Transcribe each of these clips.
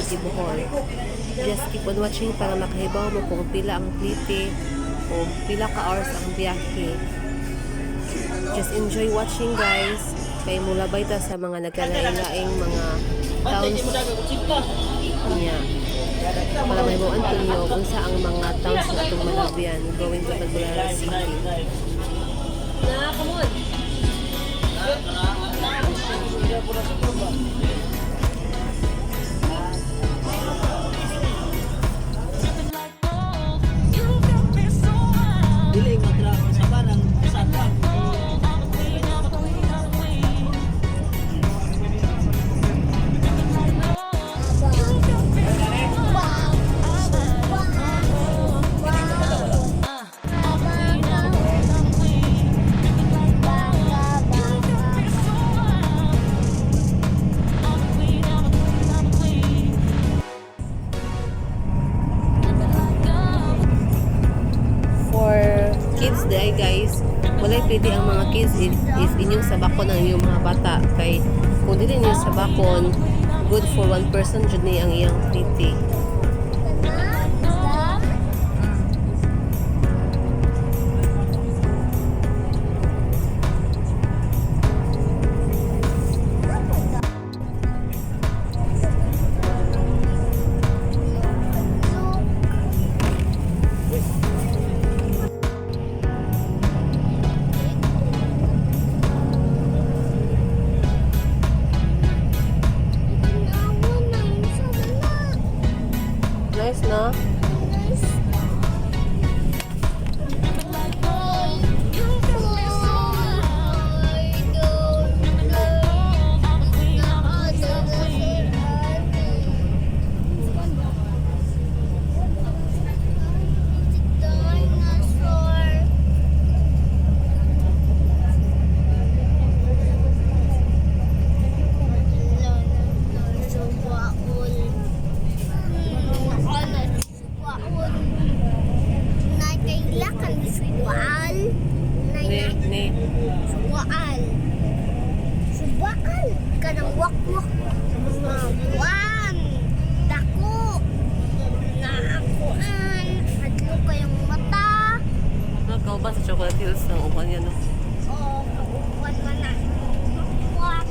City, Bohol. Just keep on watching para makahibaw mo kung pila ang plite o pila ka hours ang biyahe. Just enjoy watching, guys, kay mulabay ta sa mga nagkalain-laing mga towns niya para mahibaw-an ninyo kung sa ang mga towns na atong malabyan going to Tagbilaran City. Na, come on! Dili nga truck sa parang sa truck. For kids diay, guys, walay pwede ang mga kids if inyong sabakon ang inyong mga bata kay kung dili ninyo sabakon, good for one person jud ni ang iyang plite. Nice, no? Dinosaur. Suwaal. Ne, ne. Suwaal. Suwaal. Kanang wakwak. Mga buwan. Dako. Naakuan. Hadlo kayong mata. Nagkauban sa Chocolate Hills ng uban yan, no? O kauban man na. Wakwak.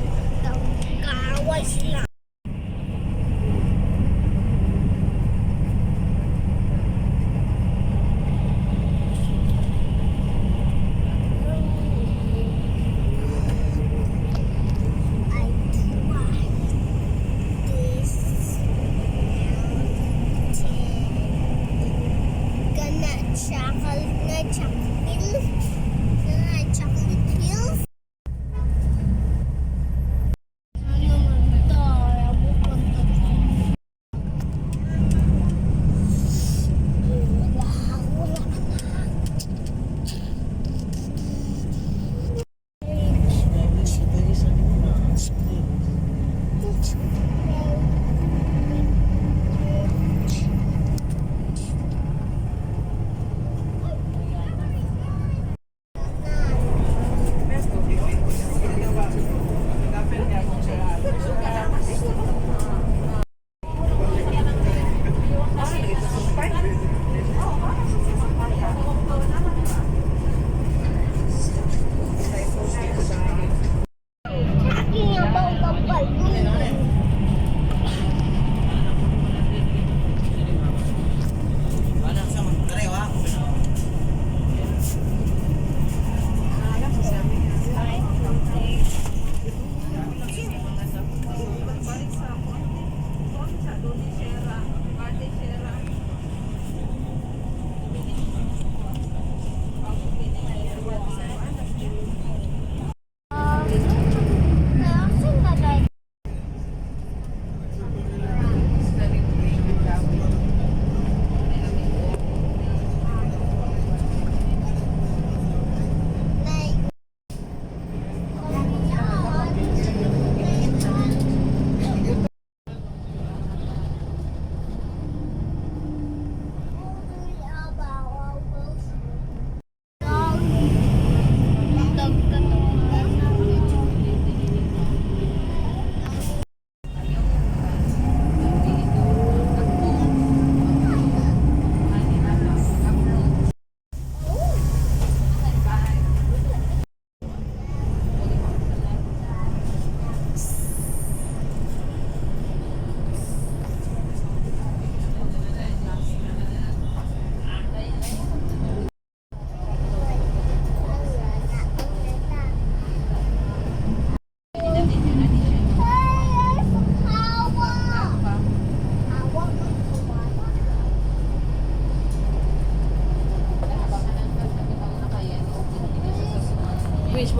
Kaaway sila. I try this mountain. Gonna chocolate, na chocolate hills, na chocolate hills. Ano man to? Bukod to. Wala, wala na.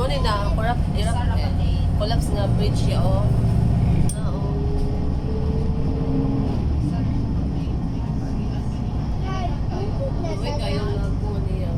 Mo ni na corrupt erupt eh, collapse nga bridge ya oh. Oo. Uy, kayo nga po niya.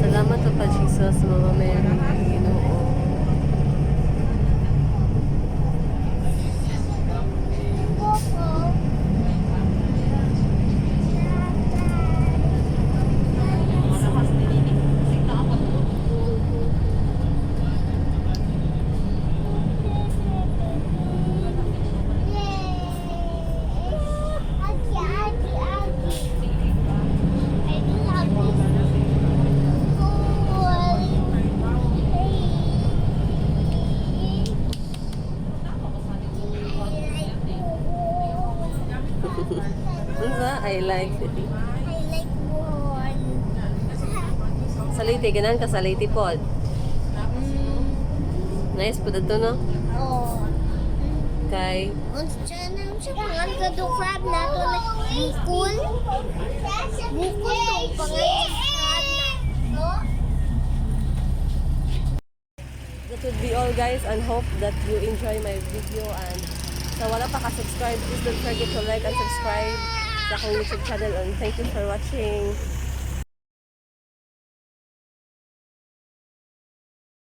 Salamat pa Jesus, Mama Mary, Ginoo. Agi, agi, agi. I do love this school. I like ball. Unsa? I like. I like ball. Sa Leyte, ganan ka sa Leyte pod. Nice po dito, no? Oh. Kay, Unsa na siya pangan sa crab na to na bukol. Bukol to pangan sa crab na. No? That would be all, guys, and hope that you enjoy my video, and sa wala pa ka-subscribe, please don't forget to like and subscribe sa akong YouTube channel, and thank you for watching.